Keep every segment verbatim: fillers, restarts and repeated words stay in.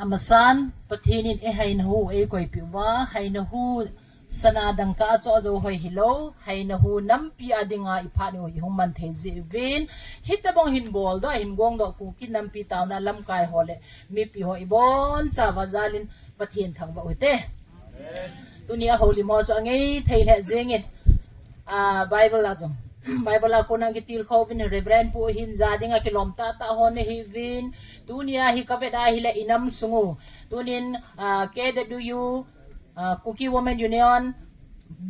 Amasan, Pathen in eihaina hu eikoipeh uva, haina hu sana dangka achoh jou hoi hilou, haina hu nampi a dinga iphat u ihung man thei jeh uvin, hitobang hin boldoh, hin gongdoh Kuki nampi taona lamkai ho le mipi ho ibonchauva jal in Pathen thangvah u hite. Tunia houlim ho chu angei thei lheh jengin, ah, Bible a jong, Bible a kona kitilkhou uvin, Reverend pu hin ja dinga kilom tahtah ho nahiuvin, tunia hi kavet a hile inam sung u, tunin, ah, K W U, ah, Kuki Women Union,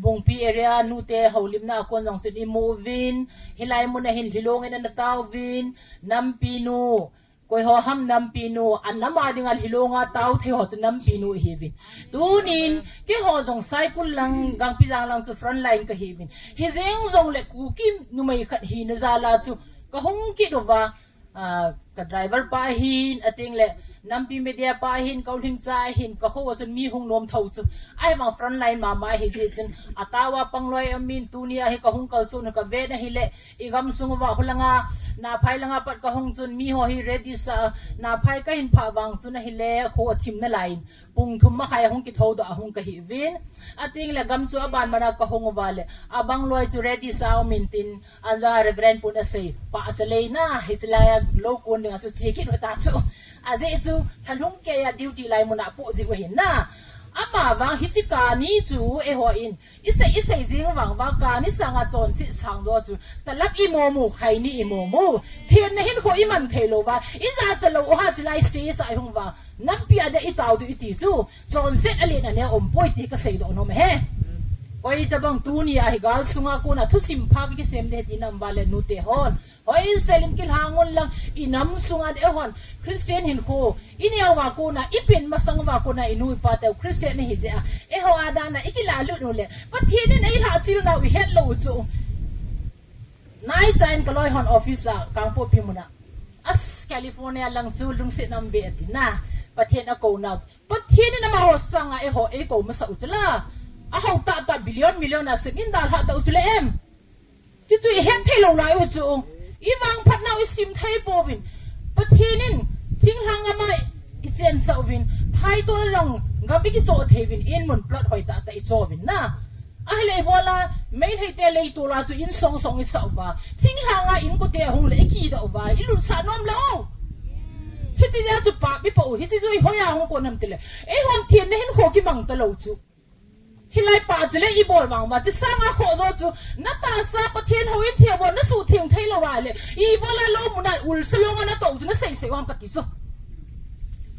Bungpi area nute houlimna a kon jong chun imu uvin, hilai mun a hin lhilong in ana tauvin, nampi nu, koi ho ham nampi nu, anam a dinga lhilong a tao thei ho chu nampi nu ihiuvin. Tunin, keiho jong Saikul lang, Gangpijang lang chu front line kahiuvin. Hijeng jongle Kuki numei khat hina jal a chu, kahung kit uva, ah, ka driver pa hin, atengle, nampi media pa hin, ka u Lhingcha hin, ka ho a chun mi hung nom tho chu. Ahivang front line mama ahi jeh chun, atao a pangloi aum in, tunia hi kahung kalson u kavet na hile, igamsung uva, hulanga, Naphai langa pat kahung chun, mi ho hi ready sa, Naphai kahin phah vang chun ahile, kho athim nalai in, pung thum makhai ahung kithoudoh ahung kahiuvin. Atengle gam chu aban mana kahung uva le, abangloi chu ready sa aum intin, aja Reverend pun asei, pahcha leina, hiche laiya lou kon dinga chu che kit u hita chu. Ajeh chu, lhalhung keiya duty lai muna poh jiu ahin na. Amavang hiche kani chu, eiho in, isei, isei jing vang uva, kani sanga chonset sang jo chu, talap imomu, khaini imomu. Thenna hinkho iman thei lou uva, ijachat lou u ha chilai stage a ihung uva, nampi a dia itao diu iti chu, chonset alen aneo umpoi ti kaseidoh nom e. Koi tabang tunia hi gal sunga kona thusim pha kakisem ding ti nam uva le nute hon, hoisel in kilhang un lang, inam sunga ding eihon, Christian hinkho, ineo uva kona, ipen masang uva kona, inu ipa teu Christian ihi jeh a, eiho a dan a ikilalut u le, Pathen in eilhahchil nau ihet lou u chu. Naicha in kaloi hon office a, Kangpokpi muna. As, California lang chu lungset nam be ati na, Pathen akouna. Pathen in amaho sanga eiho eikou masa u chu la. Ahao tahtah billion million a sem in dalhah tah u chu le em. Chuchu ihet thei lou lai u chu. Ivangphat nau isim thei pouvin. Pathen in thinglhang gam a ichensah uvin. Phaitol lang gam ikichoh thei uvin. In mun plot hoi tahtah ichoh uvin na. Ahile ibola, Meitei te leitol a chu in song song isah uva. Thinglhang a inkote ahung le ikidoh uva. Ilutsah nom lou. Hiche jeh a chu pap ipoh u. Hiche chu ihoiya hung kon ham tile, eihon thenna hinkho kimang talou chu. Hilai pahcha le ibol vang uva, hiche sanga khoh jo chu, natahsa Pathen houin theng vo, nasuhtheng thei lou uva le, ibola lou muna ulsa longa natoh u chu nasei sei u ham kati chu.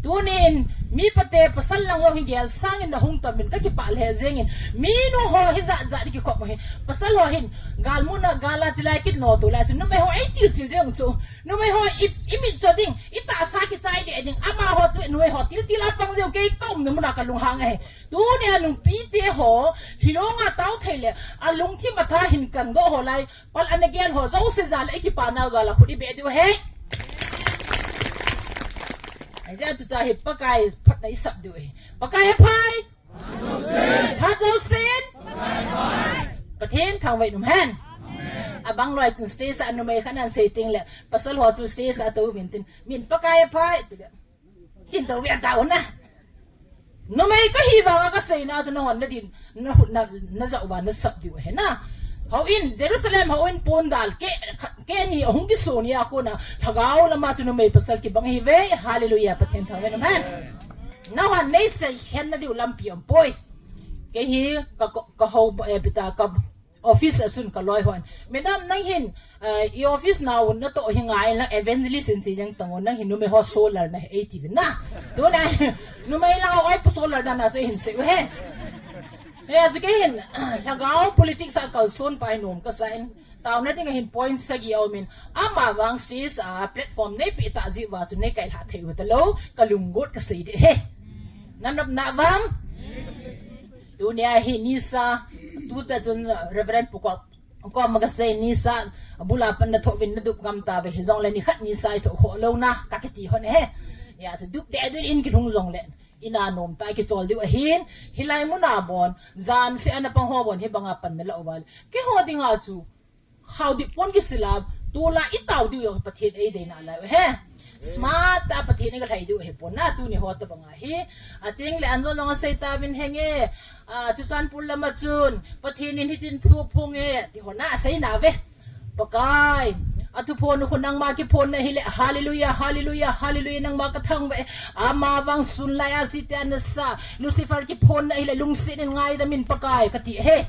Tunin, mipa te pasal lang jong hi gel sangin nahung tam uvin kakipah lheh jengin, minu ho hijat jat ikikhop u hi, pasal ho hin, gal muna, gal a chilai kit noto lai chu, numei ho eitil til jeng u chu, numei ho i, imit cho ding, itahsa kichai deh ding, amaho chu numei ho til til a pang jeng u, kei kaumna muna kalunghang ahi. Tunia numei te ho, lhilong a tao thei le, alungthim atha hin kangdoh ho lai, pal ana gel ho, jouse jal a ikipa nau jal a khut ibeh diu ahi. Hijeh a chuti hi Pakai phatna isap diu ahi. Pakai aphai. Phat jousen. Pathen thangvah in um hen. Abangloi chun stage a numei khat in asei teng le, pasal ho chu stage a tou vin tin, min Pakai aphai, ti le. Tin tou vin tao na. Numei kahi vanga kaseina chu nahon nadin, na, na, najah uva nasap diu ahi na. Houin, Jerusalem houin pondal, ke, ke ni ahung kiso ni a kona, lhagao lama chu numei pasal kibang ahi ve, hallelujah, Pathen thangvah in um hen. Nahon neisei khen nadiu lampi aumpoi. Kei hi ka, ka, ka hou, eh, pita ka, office a chun kaloi hon. Madam, nang hin, eh, i office nau natoh hi ngai lang evangelist in chi jeng tang u, nang hin numei ho solar na eiti vin na. Tuna, numei lang oi pu solar na na chu hin sei u he. He, achu kei hin, lhagao politics a kalson pa hin um kasa in. Taona ding a hin point sagi aumin. Amavang stage a platform neipeh tah jeh uva chu neikailhah thei u talou, kalunggot kasei ding ahi. Nanop na vang. Tunia hi nisa, tucha chun Reverend pu koma kasei nisa, bula pan nathoh vin nadup ngam tave hijongle nikhat nisa ithoh khoh louna, kakiti hon ahi. Hijeh chun dup deh deh in kilhung jongle, ina nom tah kichol diu ahin, hilai muna bon, jan seh a napang ho bon, hibanga pan nalah uva le. Keiho dinga chu, Khaodip pon kisil a, Tulai i tao diu jong Pathen ei deina lai u he. Smart a Pathen i ka lhai diu he pon na tuni ho tabang a hi. Ating le anjo jong asei ta vin henge. A, Churachandpur lama chun Pathen in hitin thu phong e ti ho na asei na ve. Pakai, athu phon u khu nangma kiphonna hile, hallelujah, hallelujah, hallelujah, nangma ka thangvah e. Ama vang sun lai a site ana sa, Lucifer kiphonna hile, lungset in ngaidam in Pakai, kati he.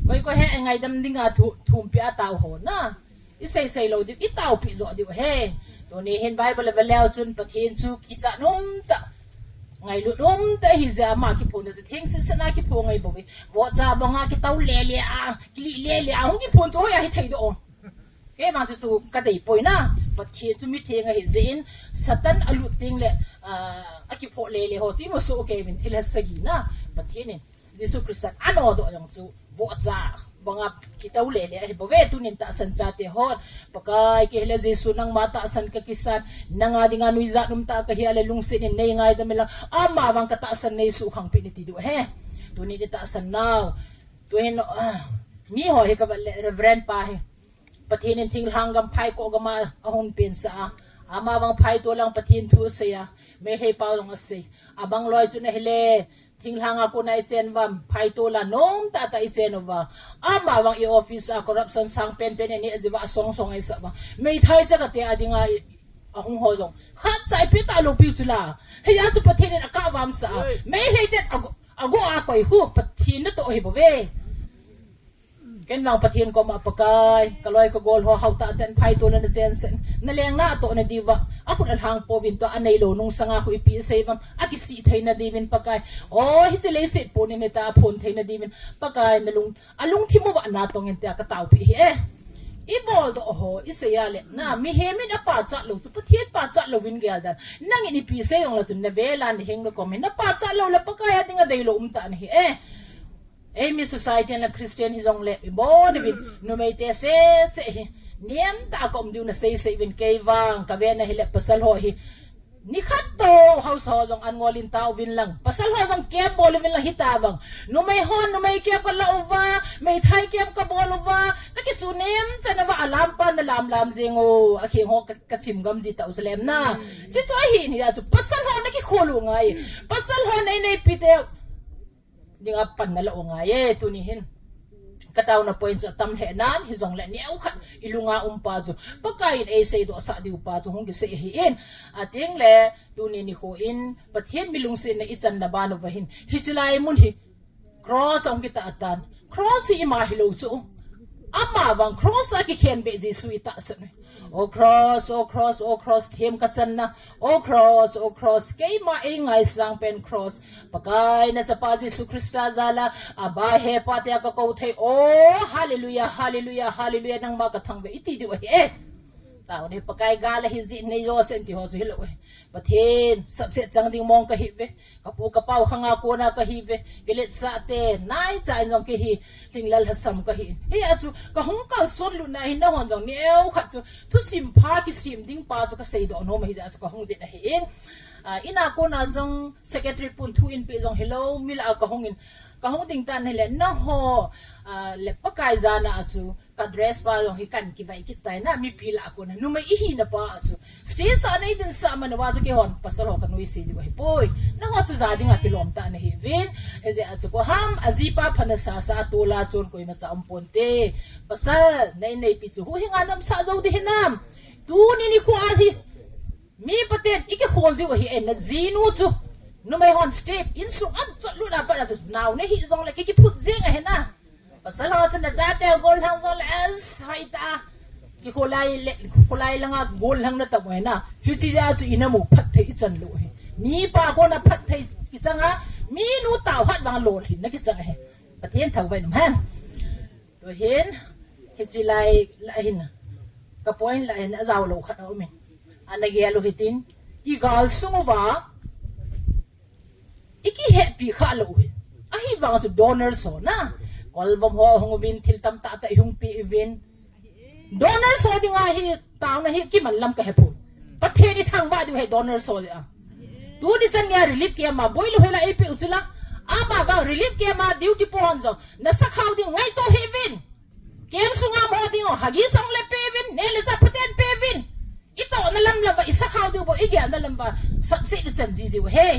Koi koi he ngaidam dinga thu, thumpi a tao ho na. I sei sei lou diu, i taopi jo diu he. Tuni hin Bible le veleu chun Pathen chu kicha nom ta. Ngailut um ta hi jeh a ama kiphonna chu thengse sena kiphong ahi bou ve. Vohcha banga kitao lele a, kilih lele a, hung kiphon chu hoiya hithei doh. Keima chu chu kadei poi na. Pathen chu mitheng ahi jeh in, Satan alut teng le, ah, akiphoh lele ho chu ima soh kei uvin thil hasa gi na. Pathen in Jesu Christa anodoh jong chu vohcha banga kitao lele ahi bou ve, tunin tahsan chate hon. Pakai, kei hile Jesu nangma tahsan kakisan, nanga dinga nuijat um tah kahi a le lungset in nei ngaidam in lang, ama vang katahsan nei suhkhangpeh in ti diu he. Tunin i tahsan nau. Tuhin, ah, mi ho hi kavet le Reverend pa hi. Pathen in thinglhang gam phaikhoh gam a ahung pensah a. Ama vang phai to lang Pathen thu asei a. Meitei pau jong asei. Abang loi chun ahile, thinglhang a kona i chen uvam, phai to la nom tah tah i chen uva. Ama vang i office a corruption sang pen pen i neh jeh uva asong song i sa uva. Meitei cha kati a dinga i, ahung ho jong. Khat cha i pe talou piu chu la. Hia chu Pathen in akah vamsah a. Meitei ten ago, ago a koi hu Pathen natoh hi bou ve. Ken vang Pathen koma Pakai, kaloi kagol ho hao tah ten phai to la na chen sen. Na leng natoh na diuva. Akhut alhang pouvin tua anei lou nung sanga khu ipi sei uvam. Akisih thei na diuvin Pakai. O, hiche leiset pon in hita aphon thei na diuvin. Pakai nalung, alungthim uva natong in tia kataopi hi e. I boldoh ho, i sei a le. Na, mihem in apachat lou chu, Pathen pachat louvin gel dan. Nangin ipi sei jong la chun, na vel a na heng na kom in, na pachat lou la Pakai a dinga deilou um tah na hi e. Eimi society la Christian hijong le, ibon uvin, numei te sese hi. Niam tah a ka um diu na sei sei uvin kei vang, ka ve na hile pasal ho hi. Nikhat to, house ho jong an ngol in tao uvin lang. Pasal ho jong camp bol uvin lang hita vang. Numei ho, numei camp ka la uva, meithai camp ka bol uva, ka kisu niam chan uva alam pa na lam lam jing u, akheng ho ka, ka sim gam ji tau chalem na. Chi chu ahi ni a chu pasal ho na kikhol u ngai. Pasal ho nei nei pi te. Dinga pan na la u ngai e, tuni hin. Ka tauna point chu atam lheh nan, hijong le neo khat, i lunga um pa chu. Pakai in ei seidoh sah diu pa chu, hung kisei hi in. Ating le, tuni nikho in, Pathen mi lungsetna i channa ban uva hin. Hiche lai mun hi, cross ahung kitah tan. Cross hi ima hilou chu. Ama vang cross a kikhen be Jesu i tahsan. O cross, o cross, o cross, them ka channa. O cross, o cross, keima ei ngaisang pen cross. Pakai na chapa Jesu Christa jal a, Abba he pa tia ka kou thei. O, hallelujah, hallelujah, hallelujah, nangma ka thangvah e, i ti diu ahi e. Tao ni Pakai gal ahi jeh nei jo sen ti ho chu hilou e. Pathen, sapset chang ding mong ka hi ve. Ka pu ka pau khanga kona ka hi ve. Kiletsah te, naicha in jong kei hi, lhinglel lhasam ka hi. Hia chu, ka hung kalson lutna hin nahon jong neo khat chu, thusim pha kisim ding pa chu ka seidoh nom ahi jeh a chu ka hung ding ahi in. Ah, in a kona jong secretary pun thu in pe jong hilou, mi lah a ka hung in, ka hung ding tan hile, naho, ah, le Pakai jana a chu, ka dress pa jong hi kan kivai kit tai na, mipi lah a kona, numei i hina pa a chu. Stage a nei din sa man uva chu keihon, pasal ho ka nuisat diu ahi poi. Naho chu ja dinga kilom tah na hi uvin. Hijeh a chu ko ham, aji pa pha na sa sa a tol a chun koima cha um ponte. Pasal, nei nei pi chu, huhhing a nam sa jou ding hinam. Tuni nikho a hi. Mi paten, i kikhol diu ahi e, na jinu chu. Numei hon step, insung a chot lut a pat a chu. Nao na hi jong le ki kiphut jing ahi na. Pasal ho chu na chate gollhang jong le, as, hoi ta. Kikholai le, kholai langa gollhang na tam u ahi na. Hiche jeh a chu i nam u phatthei i chan lou ahi. Mi pa kona phatthei kichang a, mi nu tao hat vang lolhin na kichang ahi. Pathen thangvah in um hen. Tuhin, hiche lai, la hin. Ka point la hin, ajao lou khat a um in. Ana gel u hitin, i gal sung uva, i kihetpi kha lou u hin. Ahivang chu donors ho na. Kolvom ho hung uvin, thil tamtah tah i hung pe uvin. Donors ho dinga hi, taona hi, kiman lam ka he pon. Pathen i thangvah diu ahi donors ho a. Tuni chan nia relief camp a, boi lou hela ei pe u chu la. Ama vang relief camp a, duty po hon jong. Na sakhao ding ngaito hih uvin. Kem sunga mo ding o, hagi sang le pevin, ne le sa puten pevin. Ito na lam lam ba, isa khau diu bo, ige na lam ba, sat se du chan ji ji u he.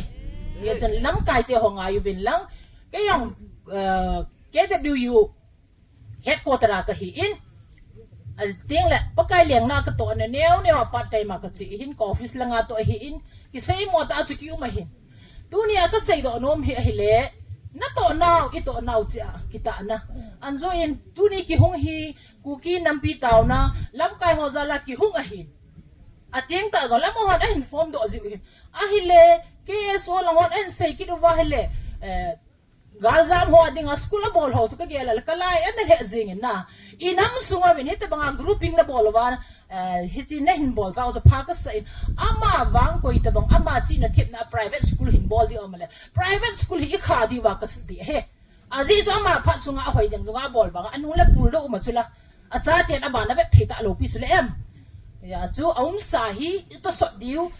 Ye chan lamkai te ho ngai uvin lang. Kei jong, eh, K W U headquarter a ka hi in. A ting le, Pakai lengna ka to na neo neo a part time a ka chi hin, ka office langa to hi in. Kisei mo ta chu ki um a hin. Tunia ka seidoh nom hi ahile, na toh nau, i toh nau chia, kitahna. Anjo in, tuni kihung hi, Kuki nampi tauna, lamkai ho jal a kihung ahin. Ateng tah jong le amahon ahin form doh jiu hin. Ahile, K S O lang hon ahin sei kit uva ahile, eh, galjam ho a dinga school abol ho chu ka gel a le, ka lai ana lheh jing in na. I nam sunga vin hitabanga grouping na bol uva, eh, hichi na hin bol uva, chu pha ka sa in. Ama vang koi tabang, ama chihna thepna private school hin bol di um le. Private school hi i kha diu va ka ti he. Ajeh chu ama phat sunga ahoi jeng jong a bol vang, anung le pul doh uma chu la. Achaten abana vet thei talou pi chu le em. Ya chu a umsa hi i tosot diu.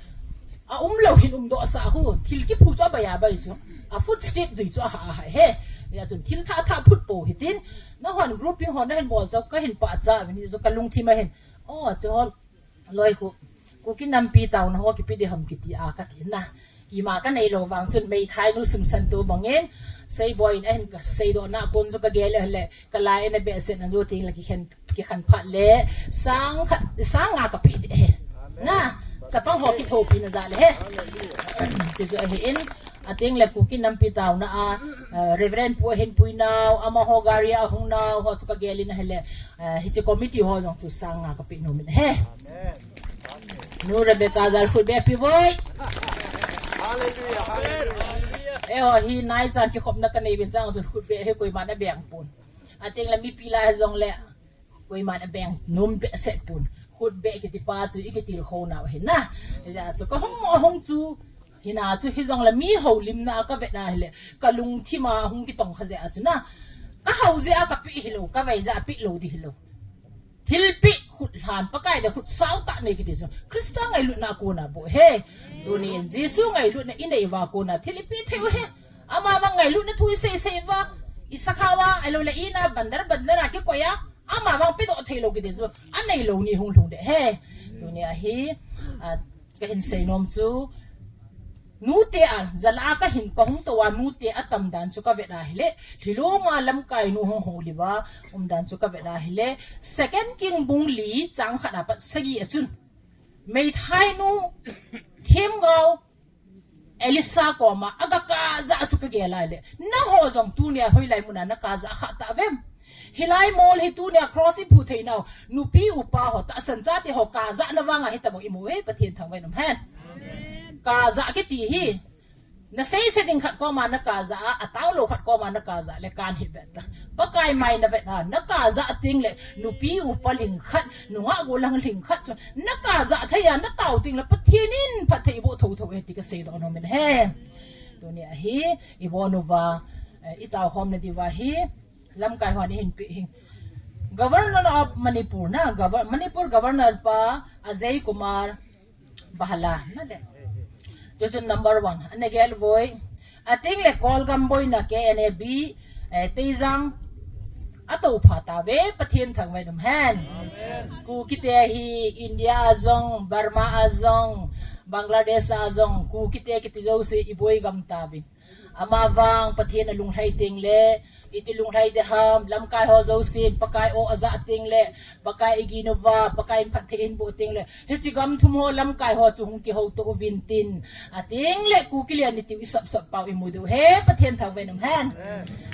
A umlou hin umdoh sa hu. Thil kiphu chu abai abai chu. A footstep jui chu aha aha he. Ya chun thil thah thah phut pou hitin. Nahon grouping hon nahin bol chu ka hin pachat uvin hi chu ka lungthim a hin. O, chu hon loi khu. Kuki nampi tauna ho kipe di ham kiti a ka ti na. Ima ka neilou vang chun meithai nu Sumsanto bangin. Seiboi in ahin ka seidoh na kon chu ka gel le le. Ka lai in a behseh na jo ting le kikhen, kikhen phat le sang khat, sang nga ka pe de he. Na, chapang ho kithopi na ja le he. Ti jo he in, ateng le Kuki nampi tauna a, eh, Reverend Pu ahin pui nau, amaho gari a hung nau, ho chu ka gel in ahile, eh, hichi committee ho jong chu sang nga ka pe nom in he. Nu Rebecca jal khut be pe voi. Hallelujah, hallelujah. Eh, ho hi nai chan kikhopna ka nei vin sang chu khut be he koima na beng pon. Ateng le mipi lai jong le, koiman abeng nom behseh pon. Khut be kiti pa chu i kitilkhou nau ahi na. Hijeh a chu ka hung mo hung chu, hina chu hijong le mi houlimna ka vet a hile, ka lungthim a hung kitong kha jeh a chu na. Ka hou jeh a ka pe hilou, ka vei jeh a pe lou di hilou. Thilpeh khut lhan, Pakai le khut sao tah nei kiti chu. Christa ngailutna a kona bou he. Tunin Jesu ngailutna i nei uva kona thil i pe thei u he. Ama vang ngailutna thu i sei sei uva, i sakha uva, ahilou le ina bandar bandar a kikoi a, ama vang pedoh thei lou kiti chu, anei lou ni hung lhung de he. Tuni a hi, a, ka hin sei nom chu, nute a, jal a ka hin ka hung tou a, nute a tam dan chu ka vet a hile, Lhilong a lamkai nu hung houlim a um dan chu ka vet a hile, Second King bung li chang khat a pat sagi a chun, meithai nu, themgao, Elisa koma, aga kajah chu ka gel a le. Naho jong tunia hoilai muna na kajah kha ta vem. Hilai mol hi tunia cross i phu thei nau. Nupi upa ho, tahsan chate ho kajahna vanga hi tabang i mu e, Pathen thangvah in um hen. Kajah kiti hi. Na seise ding khat koma na kajah a, atao lou khat koma na kajah le kan hi vet ta. Pakai mai na vet a, na kajah ting le, nupi upa lhing khat, nungah gollhang lhing khat chu, na kajah thei a, na tao ting le, Pathen in phatthei boh thotho e ti ka seidoh nom in he. Tuni a hi, i bon uva, eh, i tao khom na diuva hi, lamkai hon i hin pe hi. Governor of Manipur na, Governor, Manipur Governor pa Ajay Kumar Bhalla na le. Chu chun number one. Ana gel voi. Ating le Kolgam boina K N A B, eh, Teijang ato pha ta ve, Pathen thangvah in um hen. Kukite hi India a jong, Burma a jong, Bangladesh a jong, Kukite kiti jouse i boi gam ta vin. Ama vang Pathen a lunglhai ting le, iti lunglhai de ham, lamkai ho jousen, Pakai o aja ting le, Pakai i gin uva, Pakai in phatthei in boh ting le, hichi gam thum ho lamkai ho chu hung kihou to uvin tin, ating le Kuki lian i tiu i sap sap pau i mu diu he, Pathen thangvah in um hen.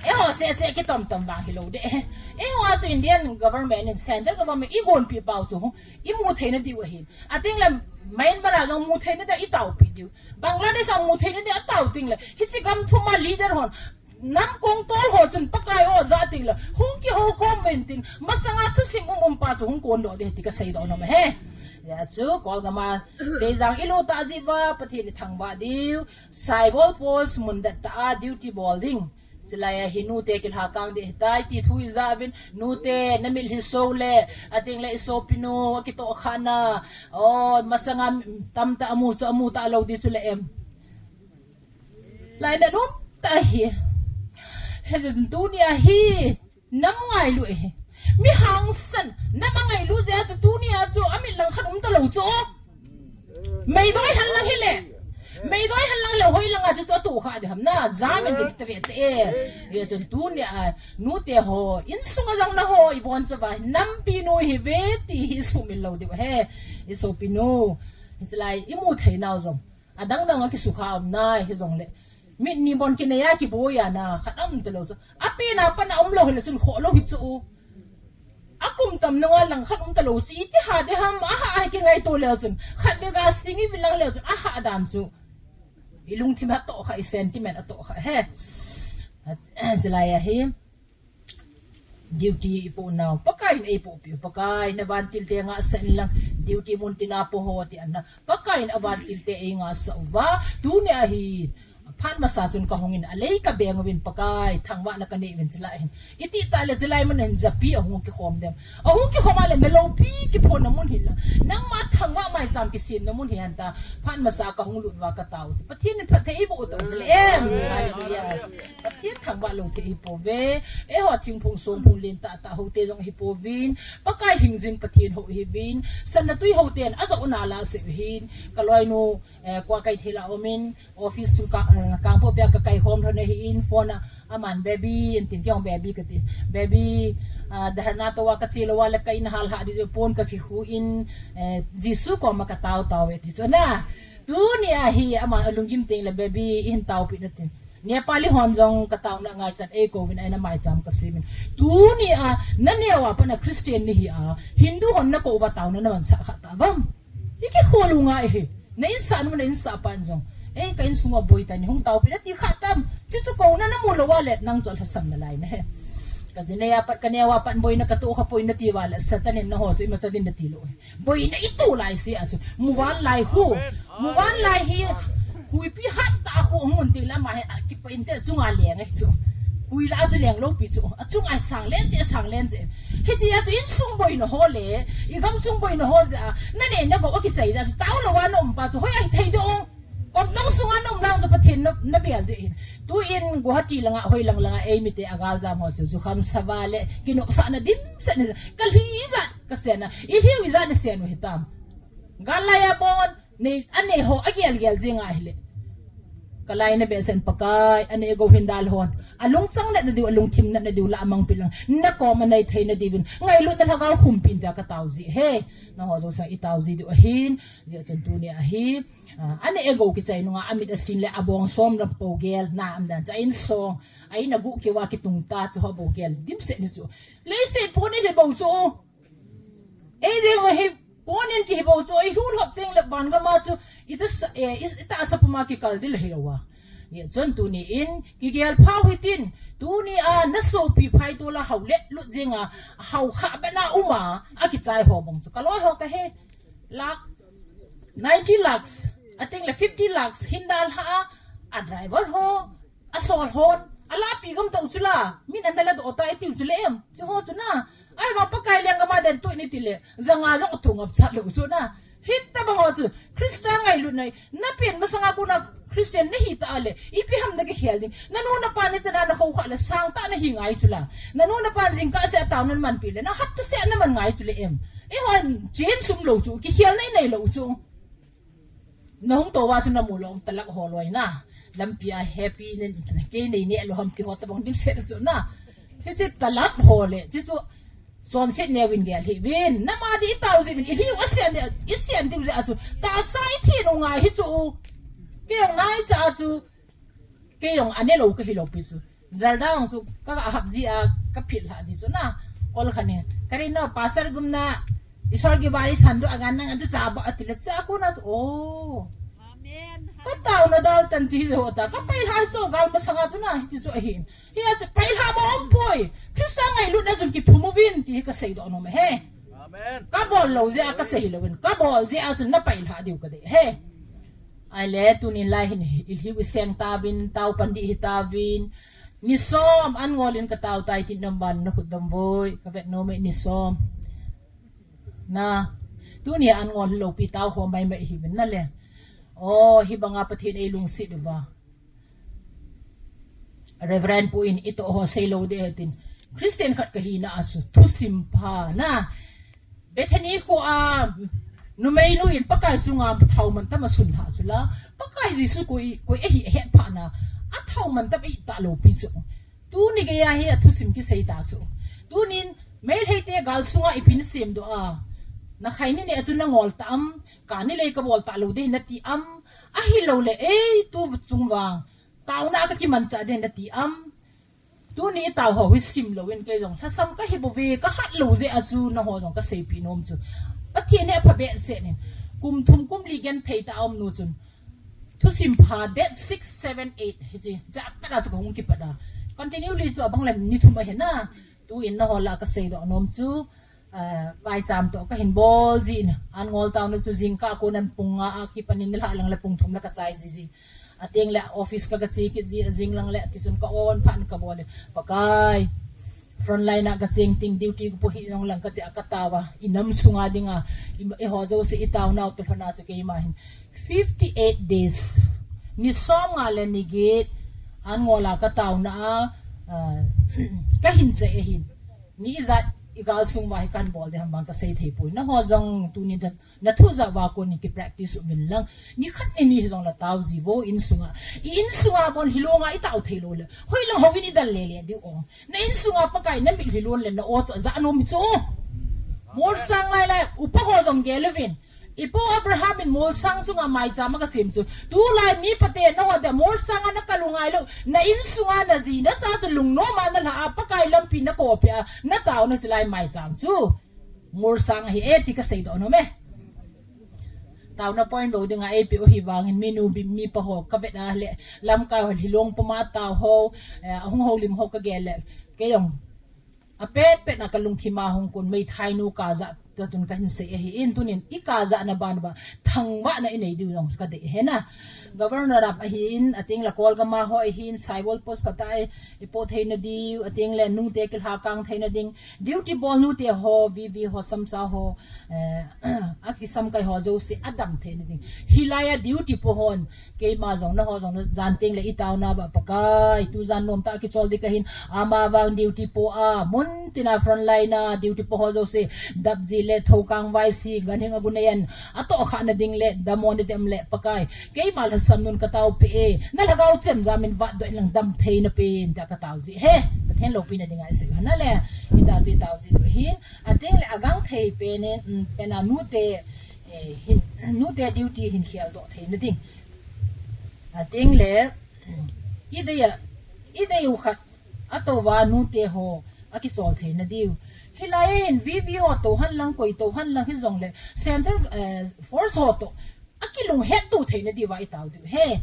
Eiho seh seh kitom tom vang hilou de. Eiho a chu Indian government in central government i gonpi pau chu hung, i mu theina diu ahin. Ating le Myanmar a jong mu theina dia i taopi diu. Bangladesh a mu theina dia atao ting le. Hichi gam thum a leader hon. Nam kong tol ho chun Pakai o ja ting le. Hung kihou khom uvin tin. Masanga thusim um um pa chu hung kon doh de ti ka seidoh nom he. Ya chu Kolgam a Teijang i lut ta ji uva Pathen i thangvah diu. Saibol Post mun det ta a duty bol ding. Chulai a hi nute kilhakang ding ahitai ti thu i ja uvin, nute na mitlhi so le, ating le i sopi nu, akitoh kha na, o, masanga tamtah amu chu amu talou di chu le em. Lainat um tah hi. Hijeh chun tunia hi, nam ngailu ahi. Mi hangsan, nama ngailut jeh a chu tuni a chu amit lang khat um talou chu. Meidoi hen lang hile. Meidoi hen lang le hoilang a chu chu atoh kha ding ham na. Jam in ding tave te e. Hijeh chun tuni a nute ho, insunga jong naho ibon chauva nampi nu hive ti hi sumil lou diu ahi. I sopi nu. Hichelai imu thei nau jong. Adang dang a kisukha um nai hijongle. Mit ni bon kinei a kiboi a na khat um talou chu. Apen a pat a umlou hile chun khoh lou hi chu. Akum tam nunga lang khat um talou chu. Iti ha ding ham, aha a kingaito leu chun. Khat bek a sing ivil lang leu chun. Aha dan chu. I lungthim atoh kha, i sentiment atoh kha. He. Hichelai ahi. Duty ipoh nau. Pakai in eipoh piu. Pakai na vantil te ngahsah in lang. Duty mun tina po ho ti ana. Pakai in avantil te eingahsah uva. Tuni ahi. Phat masa chun kahung in alei kabeng uvin Pakai. Thangvahna kanei uvin chulai hin. Iti tah le chulai mun hin japi ahung kikhom dem. Ahung kikhom a le na loupi kiphonna mun hin la. Nangma thangvah maicham kisemna mun hi hen ta. Phat masa kahung lut uva katao. Pathen in phatthei eiboh tau chule em. Hallelujah. Pathen thangvah lou thei hi pouve. Eiho thingphung songphung len tah tah ho te jong hi pouvin. Pakai hingjing Pathen ho hi uvin. Sana tui ho ten ajo na la se hin. Kaloinu, eh, kua kai thei la um in. Office chu ka, eh, kangpo pia kakai hom lhon ahin. Phone a, aman baby, antin kei jong baby kati. Baby, ah, dharna toh a kache lou a le ka in hal ha ding pon kakikhu in, eh, Jesu koma katao tao e ti chu na. Tuni ahi ama alunggim teng le baby ihin taopi na tin. Nepali hon jong kataona ngaichat eikou vin eina maicham kasemin. Tuni a, naneo a pat a Christian nahi a, Hindu hon nakou uva taona naman sah kha ta bam. Iki kholu ngai he. Na insah nu, na insah pan jong. Ei, ka insung a boi tani hung taopi nati kha tam. Chuchu kouna namu lou a le, nang chu lhasam nalai na he. Ka jinei a pat, kaneo a pat boina katoh kha poi nati uva le, Satan in naho chu imacha din nati lou he. Boina itu lai si a chu. Muvanlai khu. Muvanlai hi. Huipi hat ta khu ngun ti lama he. Akipa inte chunga leng e chu. Hui la chu leng lou pi chu. Achunga sang len che, sang len che. Hiche a chu insung boina ho le. Igam sung boina ho jeh a. Nanei nagou akichai jeh a chu. Tao lou a na um pa chu. Hoi a hithei ding. Kom tong sunga na um lang chu Pathen na, nabel ding hin. Tuin Guwahati langa, hoi lang langa, eimite agal jam ho chu. Jukham sava le. Kinopsahna dimset na. Kalhi ijat. Kasena, ilhiu ijat nasen u hitam. Gal lai a bon, nei, anei ho, agel gel jing ahile. Kalai na behseh in Pakai, anei gou hin dalhon. Alungchang natna diu, alungthim natna diu, la amang pilang. Nakoma nei thei nadiuvin. Ngailutna lhagao khum pin tia katao ji he. Naho jouse itao ji diu ahin. Jeh chun tuni ahi. Ah, anei gou kichai nunga, amit asin le abong som lam po gel, na am dan cha in song. Ahin agu kiva kitung ta chu ho bou gel. Dimset ni chu. Leiset pon in hi bou chu. Ei jeng hi pon in kihi bou chu, ei lhun hop teng le van gam a chu, ita sa, eh, is, ita sa puma kikal ding le hilou a. Hijeh chun tuni in, kigel phau hitin, tuni a nasopi phai tol a hao le lut jing a, hao kha bena um a, akichai ho bang chu. Kaloi ho kahe, lakh, ninety lakhs, ateng le fifty lakhs, hin dalha a, a driver ho, asol hon, alapi gam tau chu la, min an dala do ta itiu chu le em, chu ho chu na. Ai va Pakai lenggam a den tu ni ti le, janga jong thu ngap chat lou chu na. Hitabang ho chu, Christa ngailut nai, napen masanga kona Christian nahi ta le, ipi ham nakikhel ding. Nanu napa ni chana nakhou kha le, sang tah nahi ngai chu la. Nanu napa jingkah seh a taona naman pi le, nahat tu seh a naman ngai chu le em. Eihon, chen sum lou chu, kikhel nai nai lou chu. Nahung tou va chu namu lou, talak ho loi na. Lampi a happy nen, kei nei neh lou ham ti ho tabang dimset chu na. Hiche talak ho le, hiche chu chonset neo vin gel hih uvin. Nama di itao ji uvin, ilhiu asian di, isian diu jeh a chu. Tahsa ithi nunga hi chu. Kei jong nai cha chu. Kei jong ane lou kahi lou pi chu. Jaldang chu ka, ka hap ji a, ka phil ha ji chu na. Kol khan in. Kari no, pastor gum na, Isor ki bari sandu agan nang adu cha ba ati le cha ko na chu. Oh. Amen. Ka taona dal tan chi ho ta. Ka pai ha chu gal masanga chu na, hiti chu ahin. Hi a chu pai ha mo om poi. Christa ngailut na jun kiphum uvin ti hi kasei doh nom e. Amen. Kabol lou jeh a kasei lou vin. Kabol jeh a chu na pai ha diu kadei. He. Ahile, tunin lai hin, ilhiu iseng tauvin, tao pan ding hitauvin. Ni som, an ngol in katao tai tin dam ban, nakhut dam voi, kavet nom e ni som. Na, tuni an ngol lou pi tao ho mai mai hi vin na le. Oh, hibanga Pathen eilungset uva. Reverend pu in itoh ho sei lou ding tin. Christian khat kahina a chu thusim pha na. Bethany kho a numei nu in Pakai chunga thao mantam asun lha chu la, Pakai Jesu koi, koi ahi ahet phat na, athao mantam ahi talou pi chu. Tuni geiya hi athusim kisei ta chu. Tunin Meitei te gal sunga ipi nasem doh a, nakhaini neh a chu nangol ta am, kani lei kabol talou ding nati am, ahilouleh ei tu chung vang taona kakimancha ding nati am. Tuni itao ho hi simlou in kei jong lhasam kahi bouve, kahat lou jeh a chu nangho jong kaseipeh nom chu. Pathen hi apha behseh in, kum thum kum li genthei tah a um nu chun, thusim pha date six, seven, eight hiche, chapter a chu kahung kipat a. Continue li chu abang le ni thum ahi na. Tuin nangho lah a kasei doh nom chu, ah, maicham toh kahin bol jin, an ngol taona chu jingkah kon a pung nga a kipan in nilhah lang le pung thum le kachai jiji. Ateng le office ka, kache kit ji, ajing lang le, tichun ka on phat in kabol in, Pakai, frontline a kacheng ting duty kapo hi jong lang kati a katao a, inam sunga dinga, i, eiho jouse itao nau toh lhona chu keima hin fifty eight days, ni som nga le ni get, an ngol a kataona a, ah, kahin che ahin. Ni ijat igal sung uva hi kahin bol ding ham bang kasei thei poi. Nangho jong tuni na, nathu jat uva kon in kipractice uvin lang. Ni khat ni ni hi jong la tao ji vo insunga. I insunga bon hilou nga itao thei lou le. Hoilang houin idal lele diu o. Na insunga Pakai namit hilou le na o chu ajah nom chu. Molsang lai lai, upa ho jong gel uvin. Ipu Abraham in molsang chunga maicham akasem chu. Tulai mi pate nangho dia molsang a nakal u ngailou. Na insunga naji nacha chu lungnom a nalha a Pakai lampi nakoipeh a, nataona chulai maicham chu. Molsang ahi e ti kasei doh nom e. Taona point bou dinga eipeh u hi vangin mi nu mi, mipa ho kavet a le, lamkai ho hilou puma tao ho, eh, ahung houlim ho kagel le, kei jong apet pet na kalungthim a hung kon meithai nu kajah toh tun kahin sei ahin, tunin ikajah na ban uva thangvahna inei diu jong kadei ahi na. Governor up ahin, ateng le Kolgam a ho ahin, Saibol post phatah a ipoh theina diu, ateng le nute kilhakang theina ding, duty bol nute ho, V V ho, samsa ho, eh, akisamkai ho jouse adam theina ding. Hilai a duty po hon, keima jong nangho jong jan teng le itaona uva Pakai, tujan nom tah a kichol ding kahin, ama vang duty po a, mun tina frontline a duty po ho jouse, dapji le thokang vaisi, ganhing agun a yen, atoh khahna ding le, dammo na dem le Pakai, keima lhasam nun kataopeh e, na lhagao chemjam in vatdoh in lang damtheina pen, tia katao ji e. Pathen loupina dinga isei u ahi na le, itao ji, itao ji u ahin, ateng le agangthei pen in, mm, pen a nute, eh, hin, nute duty hin kheldoh theina ding. Ateng le, idei a, idei u khat, atouva nute ho, akisol theina diu. Hilai a hin V V ho toh hen lang, koi toh hen lang hijongle, Central, eh, Force ho toh, akilunghet tou theina diuva itao diu ahi.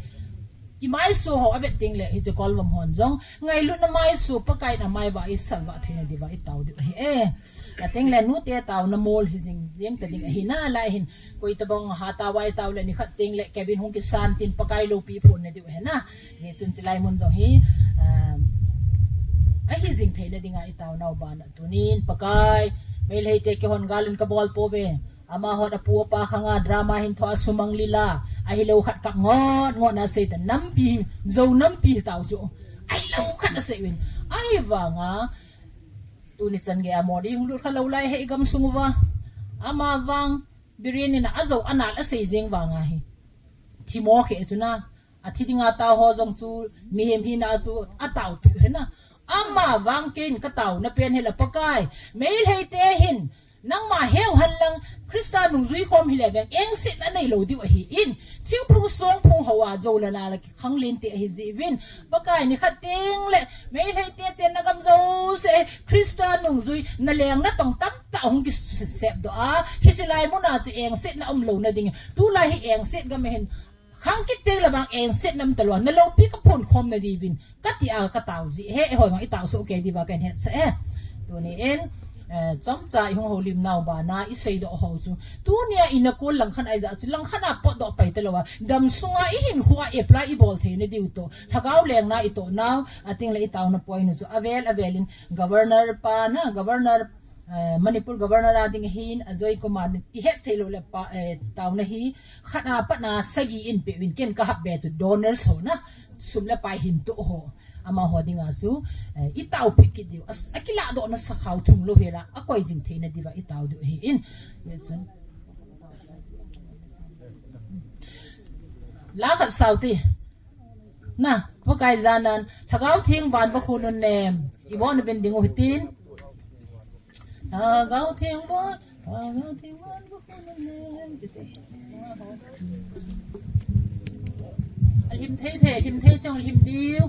Imaisu ho avet teng le, hiche Kolgam hon jong, ngailutna maisu, Pakai in amai uva eisalvah theina diuva itao diu ahi e. Ateng le nute taona mol hi jing jeng ta ding ahi na, lai hin. Koi tabang hatah uva itao le nikhat teng le cabin hung kisan tin Pakai loupi phonna diu ahi na. Hichun chulai mun jong hi, um, ahi jing theina dinga itao nau bana tunin Pakai, Meitei te kihon gal in kabol pouve. Amahon apu apa khanga drama hin thoh a sumang lila. Ahilou khat kap ngot ngot na asei ta nampi, Zo nampi tao chu. Ahilou khat asei uvin. Ahivanga, tuni chan gei a Modi hung lut kha lou lai hi i gamsung uva. Ama vang, Biren in a Zo anal asei jeng vanga hi. Thimo khe chu na. Athi dinga tao ho jong chu, mihem hina chu, ataopeh u ahi na. Ama vang kei in kataona pen hi la Pakai. Meitei te hin, nangma heu hen lang, Christa nungjui khom hile veng, engsetna neilou diu ahin. Thingphung songphung hoa, Zo le Na la kikhanglen te ahi jeh uvin. Pakai nikhat teng le, Meitei te chenna gam jouse, Christa nungjui, naleng natong tamtah hung kisep doh a. Hiche lai muna chu engsetna umlouna ding. Tulai hi engset gam ahin, khang kit teng le vang engsetna um talou a, naloupi kaphon khomna diuvin, kati a katao ji e, eiho jong itao soh kei diuva kahin hetsah e. Tuni in, eh, chomcha ihung houlim nau bana isei doh ho chu. Tunia ina kol langkhat a ijat chu langkhat a potdoh pai talou a, damsunga ihinkhoa apply ibol theina diu toh, lhagao lengna itoh nau, ateng le itaona point u chu avel avel in Governor pa na, Governor, eh, Manipur Governor a ding ahin, Ajoy Kumar in ihet theilou le pa, eh, taona hi, khat a pat na sagi in pe uvin ken kahap be chu donors ho na, sum le pai hin toh ho. Amaho dinga chu, eh, i taopi kit diu. As-, a kiladohna sakhao thum lou hela, a koi jing theina diuva i tao diu ahi in. Ve chun. La khat sao te. Na, Pakai janan, Lhagao Theng van va khun un nem. I bon ben ding u hitin. Lhagao Theng van, Lhagao Theng van va khun un nem. Titi. A hlim thei thei, hlim thei chong hlim diu.